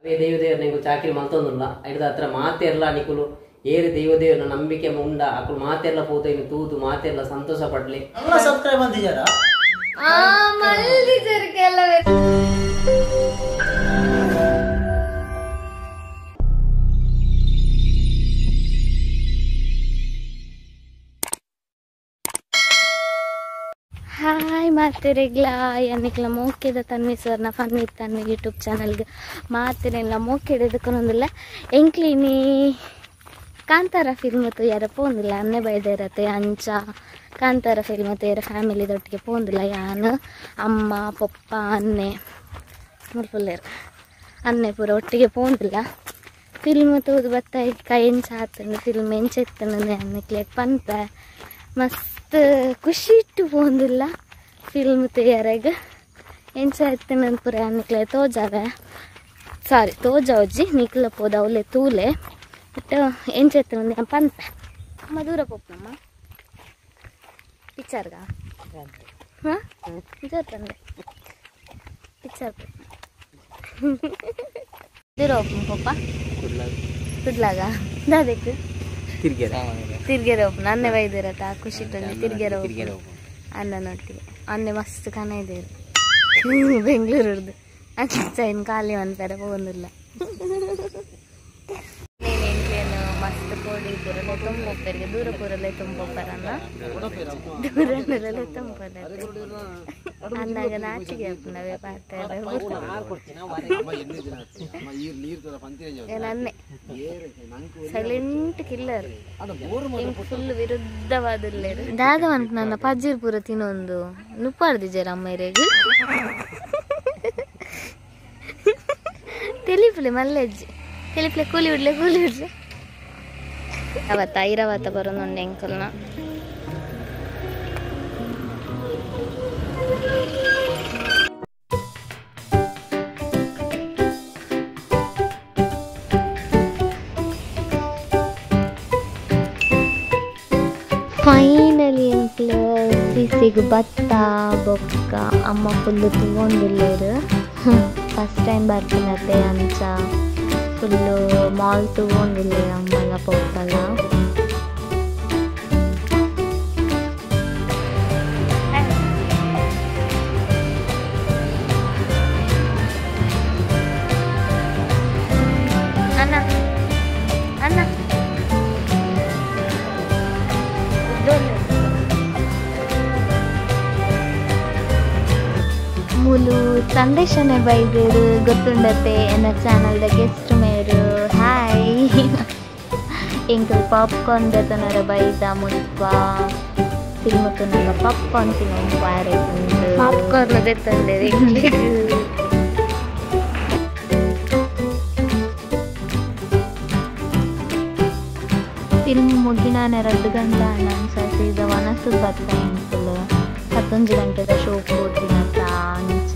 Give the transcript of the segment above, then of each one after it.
ಅವೇ ದೈವದೇವರ ನಿಂಗು ಚಾಕಿರಿ ಮಲ್ತೊಂದುಲ್ಲ ಐದ ಹತ್ರ ಮಾತೆರ್ಲ ನಿಕುಲು ಏರು ದೈವದೇವರ ನಂಬಿಕೆ ಮುಂಡ ಅಕುಲು ಮಾತೆರ್ಲ ಪೋತೈನು ತೂದು ಮಾತೆರ್ಲ ಸಂತೋಷ ಪಡ್ಲಿ ಎಲ್ಲ ಸಬ್ಸ್ಕ್ರೈಬ್ ಅಂತಿದ್ದಾರಾ ಆ ಮಲ್ದಿಜರ್ ಕೆಲವೇ ಹಾಯ್ ಮಾತಿರೆಗ್ಲ ಎನ್ನಿಕ್ಲ ಮೋಕೆದ ತನ್ವಿ ಸರ್ನ ಫನ್ ವಿತ್ ತನ್ವಿ ಯೂಟ್ಯೂಬ್ ಚಾನಲ್ಗೆ ಮಾತಿರೆಲ್ಲ ಮೋಕೆದ ಎದಕ್ಕೊಂದಿಲ್ಲ ಎಂಕ್ಲಿನಿ ಕಾಂತಾರ ಫಿಲ್ಮ್ ಯಾರ ಪೋಂದಿಲ್ಲ ಅನ್ನೆ ಬೈದೇರತೆ ಅಂಚ ಕಾಂತಾರ ಫಿಲ್ಮ್ ಯಾರ ಫ್ಯಾಮಿಲಿ ದೊಟ್ಟಿಗೆ ಪೋಂದಿಲ್ಲ ಯಾನು ಅಮ್ಮ ಪಪ್ಪ ಅನ್ನೆ ಮುಲ್ಪುಲ್ಲೇರು ಅನ್ನೆ ಪೂರ ಒಟ್ಟಿಗೆ ಪೋಂದಿಲ್ಲ ಫಿಲ್ಮ್ ತೂದು ಬತ್ತ ಕೈ ಎಂಚ ಆತಂಡು ಫಿಲ್ಮ್ ಎಂಚ ಎತ್ತಂಡು ಅನ್ನಕ್ಲೆ ಪನ್ಪೆ ಮಸ್ತ್ ಖುಷಿ ಇಟ್ಟು ಪೋಂದಿಲ್ಲ ಫಿಲ್ಮ್ ತಯಾರಾಗ ಎಂಚ ಎತ್ತಂಡು ಪೂರ ಅನ್ನಕ್ಲೆ ತೋಜಾವೆ ಸಾರಿ ತೋಜಾವಜ್ಜಿ ನಿಕ್ಲ ಪೋದ ಅವಲೆ ತೂಲೆ ಬಟ್ ಎಂಚ ಎತ್ತಂಡು ಪನ್ಪೆ ಅಮ್ಮ ದೂರ ಪೋಪನಮ್ಮ ಪಿಕ್ಚರ್ಗ ಹಾಂ ಜೋರ್ ತಂದೆ ಪಿಕ್ಚರ್ ದೂರ ಓಪನ್ ಪಪ್ಪ ಕುಡ್ಲಾಗ ದಾದಕ್ಕೆ ತಿರ್ಗೆರೆ ಓಪನ್ ಅನ್ನೆ ಬೈದಿರತ್ತ ಖುಷಿ ತಂದೆ ತಿರ್ಗೆರೆ ಓಪನ್ ಅನ್ನ ನೋಡ್ತೀವಿ ಅನ್ನೆ ಮಸ್ತ್ ಕನ ಇದೆ ಬೆಂಗಳೂರದ್ದು ಅಂಚ ಇನ್ನು ಖಾಲಿ ಅಂತಾರೆ ಹೋಗೊಂದಿಲ್ಲ ಮಸ್ತ್ ಕೋಡಿ ಪೂರಲೆ ತುಂಬೋಪರಿಗೆ ದೂರ ಪೂರಲೆ ತುಂಬೋಪರನ್ನ ದೂರನಲ್ಲೇ ತುಂಬೋಲೆ ಅನ್ನಾಗ ನಾಚಿಗೆ ನಾವೇ ಪಾತಾರೆ ನನ್ನೆ ಸೈಲೆಂಟ್ ಕಿಲ್ಲರ್ ಫುಲ್ ವಿರುದ್ಧವಾದ ದಾದ ನನ್ನ ಪಜ್ಜಿರ್ ಪೂರ ತಿನ್ನೊಂದು ನುಪ್ಪಾಡ್ದಿಜಾರ ಅಮ್ಮ ತೆಲಿಪ್ಲೆ ಮಲ್ಲೆಜ್ಜಿ ತೆಲಿಪ್ಲೆ ಕೂಲಿ ಬಿಡ್ಲೆ ಕೂಲಿ ಬಿಡ್ಲೆ ಅವತ್ತ ಐರಾವತ ಬರೋದು ಎಂಕಲ್ನ ಫೈನಲಿ ಎಂಕ್ಲ ಸಿಸಿಗೆ ಭತ್ತ ಬೊಕ್ಕ ಅಮ್ಮ ಫುಲ್ಲು ತಗೊಂಡಿಲ್ಲೇರು ಫಸ್ಟ್ ಟೈಮ್ ಬರ್ತೀನತ್ತೆ ಅಂಚ ಫುಲ್ಲು ಮಾಲ್ ತಗೊಂಡಿಲ್ಲ ಅಮ್ಮನ ಪೊಕ್ಕಲ್ಲ ಅಣ್ಣ ಅಣ್ಣ ಮುಲು ಸಂದೇಶನೆ ಬೈದೇರು ಗೊತ್ತುಂಡತೆ ಎನ್ನ ಚಾನಲ್ದ ಗೆಸ್ಟ್ ಮೇರು ಹಾಯ್ ಎಂಕಲ್ ಪಾಪ್ಕಾರ್ನ್ ದೆತನರ ಬೈದ ಮುಲ್ಪ ಫಿಲ್ಮ್ ತುನಗ ಪಾಪ್ಕಾರ್ನ್ ತಿನ್ನೋ ಪಾಪ್ಕಾರ್ನ್ ದೆತ್ತಂದೆ ಫಿಲ್ಮ್ ಮುಗಿನಾನೆ 2 ಗಂಟೆ ಅಣ್ಣ ಸೀದ ವನಸು ಬತ್ತ ಎಂಕಲ್ 11 ಗಂಟೆದ ಶೋ ಪೋತಿನತ್ತ ಅಂಚ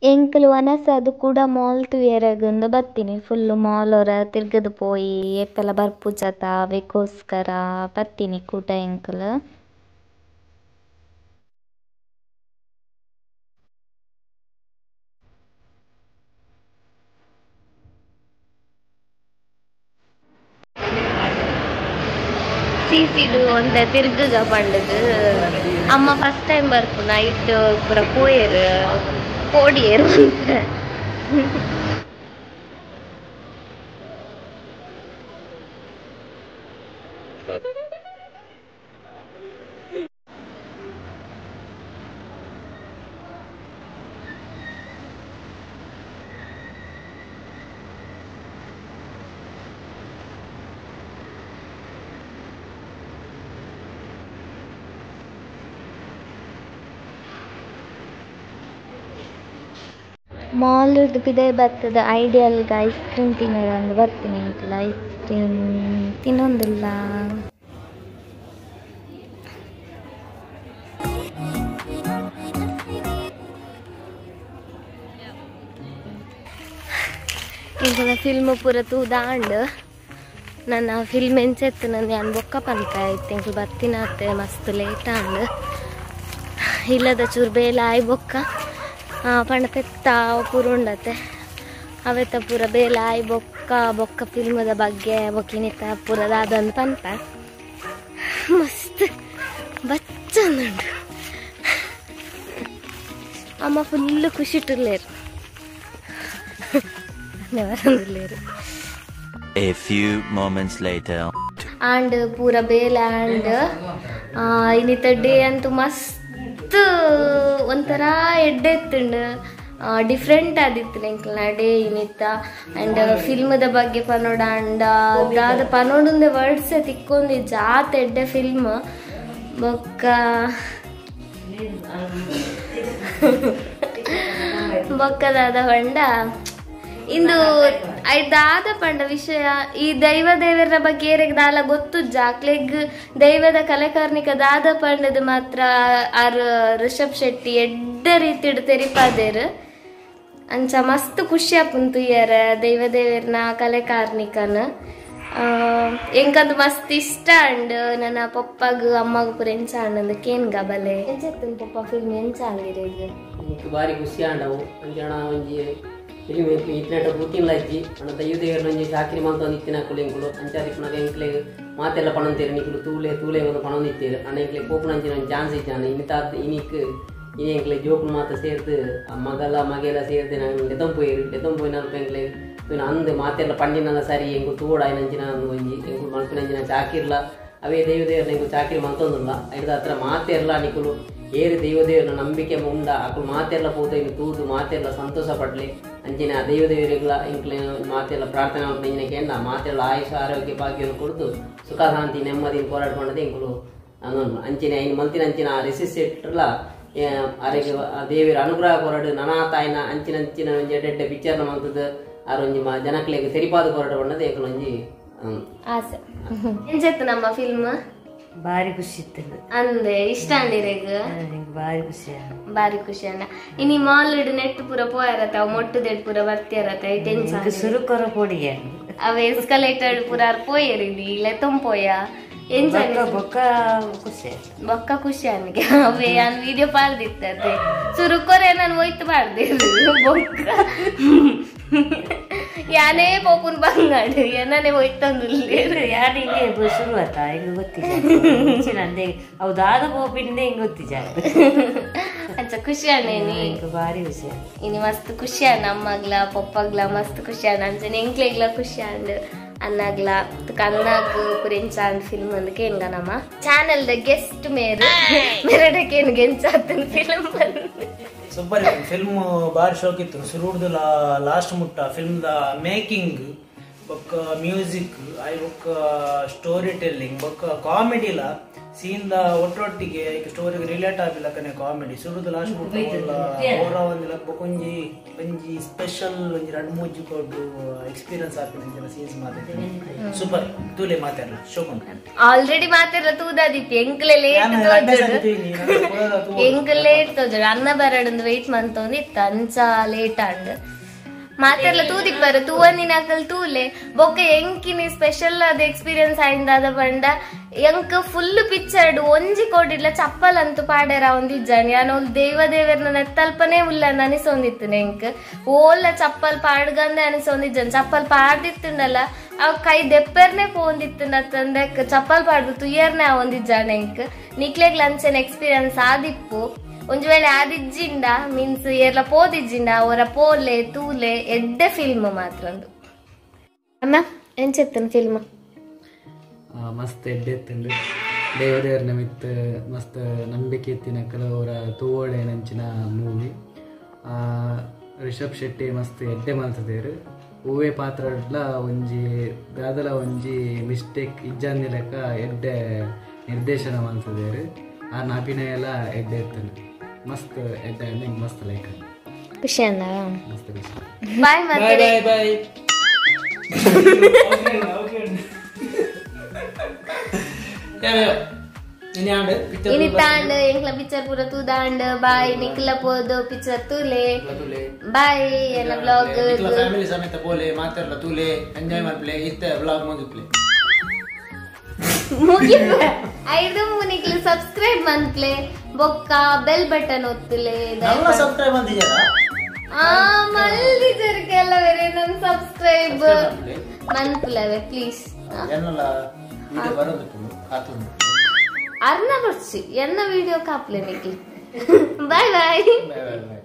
ಎಂಕಲ್ ವನಸ ಅದು ಕೂಡ ಮಾಲ್ ತುಯರಗಂದು ಬತ್ತೀನಿ ಫುಲ್ಲು ಮಾಲ್ ಅವರ ತಿರ್ಗದು ಪೋಯಿ ಏಪೆಲ್ಲ ಬರ್ಪುಜತ ಅವೆಗೋಸ್ಕರ ಬತ್ತೀನಿ ಕೂಟ ಎಂಕಲ್ ಸಿಸಿಡು ಒಂದ ತಿರ್ಗಗ ಪಂಡದು ಅಮ್ಮ ಫಸ್ಟ್ ಟೈಮ್ ಬರ್ಪು ನೈಟ್ ಪೂರ ಪೋಯರು ಕೋಡಿಯರು ಮಾಲ್ ಪಿದೆ ಬರ್ತದ ಐಡಿಯಲ್ಗೆ ಐಸ್ ಕ್ರೀಮ್ ತಿನ್ನೋದು ಬರ್ತೀನಿ ಅಂಕಲ್ ಐಸ್ ಕ್ರೀಮ್ ತಿನ್ನೊಂದಿಲ್ಲ. ಇಂಕನ ಫಿಲ್ಮ್ ಪೂರ ತೂದಾಂಡ್ ನನ್ನ ಫಿಲ್ಮ್ ಎಂಚೆತ್ತು ನನ್ನ ಯಾನ್ ಬೊಕ್ಕ ಪನ್ಪ ಇತ್ತೆ ಎಂಕುಲು ಬತ್ತಿನಾತೆ ಮಸ್ತ್ ಲೇಟ್ ಆಂಡ್ ಇಲ್ಲದ ಚೂರು ಬೇಲ ಆಯ್ ಬೊಕ್ಕ ಪಂಡ ಪೆತ್ತ ಪೂರ ಉಂಡತೆ ಅವೆತ್ತ ಪೂರ ಬೇಲ ಆಯ್ ಬೊಕ್ಕ ಬೊಕ್ಕ ಫಿಲ್ಮದ ಬಗ್ಗೆ ಬೊಕ್ಕಿನಿತ್ತ ಪೂರ ದಾದಂದು ಪನ್ಪ ಮಸ್ತ್ ಬಚ್ಚಂದುಂಡು ಅಮ್ಮ ಫುಲ್ ಖುಷಿ ಇಟ್ಟಿರ್ಲೇರು A few moments later. And ಪೂರ ಬೇಲ ಆ್ಯಂಡ್ ಇನ್ನಿತ ಡೇ ಅಂತೂ ಮಸ್ತ್ ಒಂಥರ ಎಡ್ಡೆ ಇತ್ತುಂಡು ಡಿಫ್ರೆಂಟ್ ಆದಿತ್ತು ಎಂಕ್ಲನ ಡೇ ಇನ್ನಿತ್ತ ಆ್ಯಂಡ್ ಫಿಲ್ಮದ ಬಗ್ಗೆ ಪನೋಡ ಆ್ಯಂಡ್ ದಾದ ಪನೋಡುಂದೆ ವರ್ಡ್ಸ್ ತಿಕ್ಕೊಂದು ಜಾತ್ ಎಡ್ಡೆ ಫಿಲ್ಮ್ ಬೊಕ್ಕ ಬೊಕ್ಕದಾದ ಹೊಂಡ ಇಂದು ಐದಾದ ಪಂಡ ವಿಷಯ ಈ ದೈವ ದೇವರ ಬಗ್ಗೆ ಏರೆಗ್ ದಾಲ ಗೊತ್ತು ಜಾಕ್ಲೆಗ್ ದೈವದ ಕಲೆಕಾರ್ನಿಕ ದಾದ ಪಂಡದ ಮಾತ್ರ ಆರ್ ಋಷಭ್ ಶೆಟ್ಟಿ ಎಡ್ಡ ರೀತಿಡ್ ತೆರಿಪಾದೇರ್ ಅಂಚ ಮಸ್ತ್ ಖುಷಿ ಆಪುಂತು ಇಯರ ದೈವ ದೇವರ್ನ ಕಲೆಕಾರ್ನಿಕನ ಎಂಕಂದು ಮಸ್ತ್ ಇಷ್ಟ ಅಂಡ್ ನನ್ನ ಪಪ್ಪಗ್ ಅಮ್ಮಗ್ ಪೂರ ಎಂಚ ಅಂಡ್ ಕೇನ್ಗ ಬಲೆ ಎಂಚ ಪಪ್ಪ ಫಿಲ್ಮ್ ಎಂಚ ಅಂದಿರ ಬಾರಿ ಖುಷಿ ಆಂಡವು ಅಂಚಣ ಒಂಜಿ ಫಿಲ್ಮ್ ಇತ್ತಿನಟ ಬೂತಿನ್ಲ ಅಜ್ಜಿ ಅಣ್ಣ ದೈವ ದೇವರ ಒಂಜಿ ಚಾಕ್ರಿ ಮಂತೊಂದು ಇತ್ತಿನ ಎಂಕುಲು ಅಂಚಾದಿಪ್ಪುನಗ ಎಂಕ್ಲೆ ಮಾತೆಲ್ಲ ಪಣಂತೀರು ನಿಕುಲು ತೂಲೆ ತೂಲೆ ಒಂದು ಪಣೊಂದಿತ್ತೀರು ಅಣ್ಣ ಎಂಕ್ಲೆ ಪೋಪುನ ಅಂಚಿನ ಒಂಜಿ ಚಾನ್ಸ್ ಇಜ್ಜಾನ ಇನಿತಾದ್ ಇನಿಕ್ ಇನಿ ಎಂಕ್ಲೆ ಜೋಕುಲು ಮಾತ ಸೇರ್ದು ಮಗಲ ಮಗೆಲ ಸೇರ್ದು ನಂಗೆ ಲೆತೊಂದು ಪೋಯಿರು ಲೆತೊಂದು ಪೋಯಿನ ಎಂಕ್ಲೆ ತೂಯಿನ ಅಂದ್ ಮಾತೆಲ್ಲ ಪಂಡಿನಲ್ಲ ಸರಿ ಎಂಕುಲು ತೂವೊಡು ಆಯ್ನಂಚಿನ ಒಂಜಿ ಎಂಕುಲು ಮಲ್ಪಿನಂಚಿನ ಚಾಕಿರ್ಲ ಅವೇ ದೈವ ದೇವರ ಎಂಕುಲು ಚಾಕಿರಿ ಮಂತೊಂದುಲ್ಲ ಐದ ಹತ್ರ ಮಾತೆರ್ಲ ನಿಕುಲು ಏರು ದೈವ ದೇವರ ನಂಬಿಕೆ ಉಂಡ ಅಕುಲು ಮಾತೆಲ್ಲ ಪೋತೈನು ತೂದು ಮಾತೆಲ್ಲ ಸಂತೋಷ ಪಡ್ಲಿ ಅಂಚಿನ ದೈವ ದೇವರಿಗಳ ಎಂಕ್ಲೆ ಮಾತೆಲ್ಲ ಪ್ರಾರ್ಥನೆ ಮಲ್ಪುನ ಕೇಂದ್ರ ಮಾತೆಲ್ಲ ಆಯುಷ ಆರೋಗ್ಯ ಭಾಗ್ಯವನ್ನು ಕೊಡ್ದು ಸುಖ ಶಾಂತಿ ನೆಮ್ಮದಿನ ಹೋರಾಟ ಮಾಡೋದು ಎಂಕುಲು ಅಂಚಿನ ಐನ್ ಮಲ್ತಿನ ಅಂಚಿನ ರಿಸಿಸ್ ಸೆಟ್ಲ ಆರೋಗ್ಯ ದೇವರ ಅನುಗ್ರಹ ಕೊರಡು ನನಾ ತಾಯಿನ ಅಂಚಿನ ಅಂಚಿನ ಒಂಜಿ ಎಡ್ಡೆ ಪಿಕ್ಚರ್ನ ಮಂತದ್ದು ಆರ್ ಒಂಜಿ ಜನಕ್ಲೆಗ್ ತೆರಿಪಾದ ಹೋರಾಟ ಮಾಡೋದು ಎಂಕುಲು ಒಂಜಿ ಆಸೆ. ಎಂಚೆತ್ತು ನಮ್ಮ ಫಿಲ್ಮ್ ಬಾರಿ ಖುಷಿ ಇತ್ತು ಅಂದೆ ಇಷ್ಟ ಅಂದಿರೆಗ್ ಬಾರಿ ಖುಷಿ ಬಾರಿ ಖುಷಿ ಅಣ್ಣ. ಇನಿ ಮಾಲ್ ನೆಟ್ ಪೂರ ಪೋಯರತ ಅವು ಮೊಟ್ಟುದೆಡ್ ಪೂರ ಬರ್ತಿರತ ಟೆನ್ಷನ್ ಸುರುಕೊರ ಪೊಡಿಗೆ ಅವ ಎಸ್ಕಲೇಟರ್ ಪೂರ ಪೋಯರಿದಿ ಲೆತೊಂಪೋಯ ಎಂಚ ಬೊಕ್ಕ ಖುಷಿ ಬೊಕ್ಕ ಖುಷಿ ಅನ್ಗೆ ಅವೇ ಯಾನ್ ವಿಡಿಯೋ ಪಾಡ್ದಿತ್ತತೆ ಸುರುಕೊರೆ ನಾನು ಹೋಯ್ತು ಪಾಡ್ದಿರು ಬೊಕ್ಕ ಯಾನೇ ಪೋಪುನ್ ಬಂಗಾಡು ಏನಾನೇ ಹೋಯ್ತಂದು ಯಾರು ಹಿಂಗೆ ಶುರು ಆತ ಹಿಂಗೆ ಗೊತ್ತಿಲ್ಲ ನಂದೆ ಹೌದಾದ ಪೋಪಿಂದೆ ಹಿಂಗೆ ಗೊತ್ತಿಜ. ಅಚ್ಚ ಖುಷಿ ಅಣ್ಣೇನಿ ಬಾರಿ ಖುಷಿ ಇನಿ ಮಸ್ತ್ ಖುಷಿ ಅಣ್ಣ ಅಮ್ಮಗ್ಲ ಪಪ್ಪಗ್ಲ ಮಸ್ತ್ ಖುಷಿ ಅಣ್ಣ ಅಂಚನೆ ಎಂಕ್ಲೆಗ್ಲ ಖುಷಿ ಅಂಡ್ ಅನ್ನಾಗ್ಲ ಅನ್ನಾಗ್ ಪುರೆಂಚ ಅಂಡ್ ಫಿಲ್ಮ್ ಅಂದಕ್ಕೆ ಹೆಂಗ ನಮ್ಮ ಚಾನೆಲ್ the guest ಮೇರು ಮೆರಡಕ್ಕೆ ಏನು ಗೆಂಚಾತನ್ ಫಿಲ್ಮ್ ಬಂದು ಸೂಪರ್ ಫಿಲ್ಮ್ ಬಾರಿ ಶೋಕ್ ಇತ್ತು ಸುರುಡ್ದು ಲಾಸ್ಟ್ ಮುಟ್ಟ ಫಿಲ್ಮ್ the making ಬೊಕ್ಕ ಮ್ಯೂಸಿಕ್ I ಬೊಕ್ಕ ಸ್ಟೋರಿ ಟೆಲ್ಲಿಂಗ್ ಬೊಕ್ಕ ಕಾಮಿಡಿಲ ಸೀನ್ the ಒಟ್ಟೊಟ್ಟಿಗೆ ಸ್ಟೋರಿಗೆ ರಿಲೇಟ್ ಆಗಿಲ್ಲಕನೆ ಕಾಮಿಡಿ ಸುರುದು ಲಾಸ್ಟ್ ಮುಟ್ಟ ಓರ ಒಂದಿಲ್ಲ ಬೊಕ್ಕ ಒಂಜಿ ಒಂಜಿ ಸ್ಪೆಷಲ್ ಒಂಜಿ ರಡ್ ಮೂಜಿ ಕೊಡು ಎಕ್ಸ್ಪೀರಿಯನ್ಸ್ ಆಪಿನ ಸೀನ್ಸ್ ಮಾತಾಡ್ತೀನಿ ಸೂಪರ್ ತೂಲೆ ಮಾತಾಡಲ್ಲ ಶೋಕ್ ಉಂಟು ಆಲ್ರೆಡಿ ಮಾತಾಡಲ್ಲ ತೂದಾದಿಪ್ಪಿ ಎಂಕ್ಲೆ ಲೇಟ್ ತೋಜಡು ಎಂಕ್ ಲೇಟ್ ತೋಜಡು ಅನ್ನ ಬರಡೊಂದು ವೆಯ್ಟ್ ಮಂತೊಂದು ಇತ್ತು ಅಂಚ ಲೇಟ್ ಆಂಡ್ ಮಾತೆರ್ಲ ತೂದಿಪ್ಪರು ತೂವನ್ನಿನ ಅಕಲ್ ತೂಲೆ ಬೊಕ್ಕ ಎಂಕಿನಿ ಸ್ಪೆಷಲ್ ಅದ ಎಕ್ಸ್ಪೀರಿಯನ್ಸ್ ಆಯಿಂದಾದ ಪಂಡ ಎಂಕ್ ಫುಲ್ ಪಿಕ್ಚರ್ಡ್ ಒಂಜಿ ಕೋಡಿಡ್ಲ ಚಪ್ಪಲ್ ಅಂತೂ ಪಾಡ್ಯಾರ ಒಂದಿಜ್ಜಾಣಿ ಯಾನ್ ಒಲ್ ದೈವ ದೇವರ್ನ ನೆತ್ತಲ್ಪನೇ ಉಲ್ಲ ಅನಿಸೊಂದಿತ್ತು ಎಂಕ್ ಓಲ್ಲ ಚಪ್ಪಲ್ ಪಾಡ್ಗಂದೆ ಅನಿಸೊಂದಿಜ್ಜಾನ್ ಚಪ್ಪಲ್ ಪಾಡ್ದಿತ್ತುಂಡಲ್ಲ ಅವ್ ಕೈ ದೆಪ್ಪರ್ನೆ ಪೋಂದಿತ್ತು ಚಪ್ಪಲ್ ಪಾಡ್ದು ತುಯ್ಯರ್ನೆ ಒಂದಿಜ್ಜಾಣೆ ಎಂಕ್ ನಿಕ್ಲೆಗ್ ಲಂಚನ್ ಎಕ್ಸ್ಪೀರಿಯನ್ಸ್ ಆದಿಪ್ಪು ಒಂಜಿ ವೇಳೆ ಆದಿಜ್ಜಿಂಡ ಮೀನ್ಸ್ ಏರ್ಲ ಪೋದಿಜ್ಜಿಂಡ ಅವರ ಪೋಲೆ ತೂಲೆ ಎಡ್ಡೆ ಫಿಲ್ಮ್ ಮಾತ್ರ ಒಂದು ಅಮ್ಮ ಎಂಚೆತ್ತನ್ ಫಿಲ್ಮ್ ಮಸ್ತ್ ಎಡ್ಡೆ ಎತ್ತಂಡು ದೇವದೇವರ ನಿಮಿತ್ತ ಮಸ್ತ್ ನಂಬಿಕೆ ಎತ್ತಿನ ಕೆಲವರ ತೂವಳೆ ನಂಚಿನ ಮೂವಿ ರಿಷಬ್ ಶೆಟ್ಟಿ ಮಸ್ತ್ ಎಡ್ಡೆ ಮಲ್ತದೇರು ಹೂವೆ ಪಾತ್ರಡ್ಲ ಒಂಜಿ ದಾದಲ ಒಂಜಿ ಮಿಸ್ಟೇಕ್ ಇಜ್ಜಾಂದಿ ಲೆಕ್ಕ ಎಡ್ಡೆ ನಿರ್ದೇಶನ ಮಲ್ತದೇರು ಆ ಅಭಿನಯ ಎಲ್ಲ ಎಡ್ಡೆ ಎತ್ತಂಡು ಮಸ್ತ್ ಎಡ್ಡೆ ಮಸ್ತ್ ಲೈಕ್ ಖುಷಿ ಅಣ್ಣ ಮಸ್ತ್ ಖುಷಿ. Bye bye bye bye. ಇನಿ ಆಂಡ್ ಪಿಕ್ಚರ್ ಇನಿತಾಂಡ್ ಎಂಕ್ಲ ಪಿಕ್ಚರ್ ಪೂರ ತೂದಾಂಡ್. ಬಾಯ್, ನಿಕ್ಲ ಪೋದು ಪಿಕ್ಚರ್ ತೂಲೆ. ತೂಲೆ. ಬಾಯ್, ಎನ್ನ ಬ್ಲಾಗ್ ನಿಕ್ಲ ಫ್ಯಾಮಿಲಿ ಸಮೇತ ಪೋಲೆ, ಮಾತೆರ್ಲ ತೂಲೆ, ಎಂಜಾಯ್ ಮಲ್ಪಲೆ. ಇತ್ತೆ ಬ್ಲಾಗ್ ಮುಗಿಪ್ಲೆ. ಮುಗಿಪ ಐದು ನಿಕ್ಲ ಸಬ್ಸ್ಕ್ರೈಬ್ ಮನ್ಪ್ಲೆ, ಬೊಕ್ಕ ಬೆಲ್ ಬಟನ್ ಒತ್ತುಲೆ. ನನ್ನ ಸಬ್ಸ್ಕ್ರೈಬ್ ಅಂತಿದ್ದೀರಾ? ಆ ಮಲ್ದಿಜರ್ ಕೆಲವರೆ ನನ್ ಸಬ್ಸ್ಕ್ರೈಬ್ ಮನ್ಪುಲವೆ ಪ್ಲೀಸ್. ಎನ್ನಲ ವಿಡಿಯೋ ಬರೋದು ಕಾತುಂಡು ಅರ್ನ ಬರ್ಸಿ ಎನ್ನ ವಿಡಿಯೋ ಕಾಪ್ಲೆ ನಿಕ್ಲಿ. Bye bye. Bye bye boy.